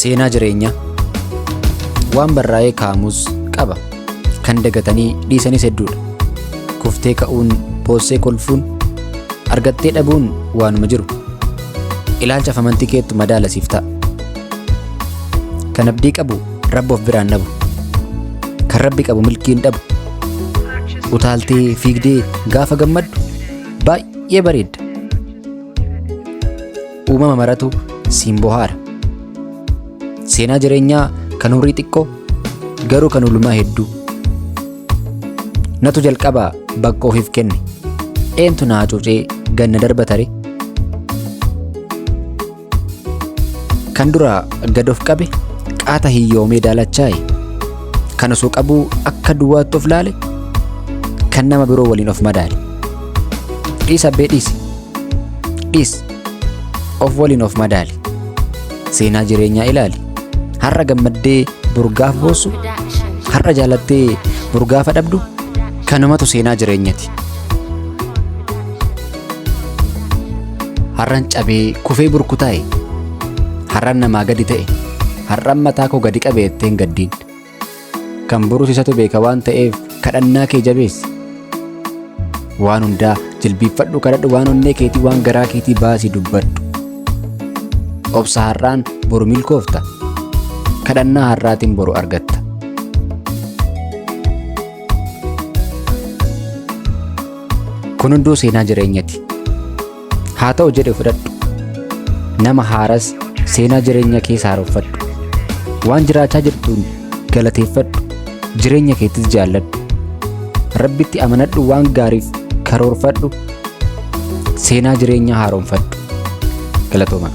Seenaa jireenyaa. Waan barraa'ee kaa'amus qaba. Kan dagatanii dhiisanis hedduudha. Kuftee ka'uun, boossee kolfuun, argattee dhabuun waanuma jiru. Ilaalchaaf amantii keettu madaala siif ta'a. Kan abdii qabu Rabbi of biraan dhabu. Kan Rabbi qabu milkii hin dhabu. Utaaltee fiigdee gaafa gammaddu baay'ee bareedda. Uumama maratu siin bohaara. Seenaa jireenyaa kan umrii xiqqoo garuu kan ulumaa hedduu. Natu jalqabaa bakka ofiif kenne. Eentu na hacuucee ganna darba tare. Kan dura gad of qabe qaata hiyyoomee daalachaa'e. Kan osoo qabuu akka duwwaatti of laale kan nama biroo waliin of madaale. Dhiis abbee dhiisi. Dhiis. Of waliin of madaali. Seenaa jireenyaa ilaali. Har'a gammaddee bor gaafa boossu, har'a jaalattee bor gaafa dhabdu, kanumatu seenaa jireenyati. Har'an cabee kufee burkutaa'e. Har'an namaa gadi ta'e. Har'an mataa koo gadi qabe jettee hin gaddiin. Kan borus isatu beeka waan ta'eef kadhannaa kee jabeessi. Waan hundaa jilbiiffadhu kadhadhu waan onnee keetii waan garaa keetii baasii dubbadhu. Obsa har'aan boru milkoofta. Kadhannaa har'aatiin boru argatta. Kun hunduu seenaa jireenyati. Haa ta'u jedhe fudhadhu. Nama haaras seenaa jireenya kees haaromfadhu. Waan jiraachaa jirtuun galateeffadhu. Jireenya keettis jaalladhu. Rabbitti amanadhu waan gaariif karoorfadhu. Seenaa jireenyaa haaromfadhu. Galatoomaa.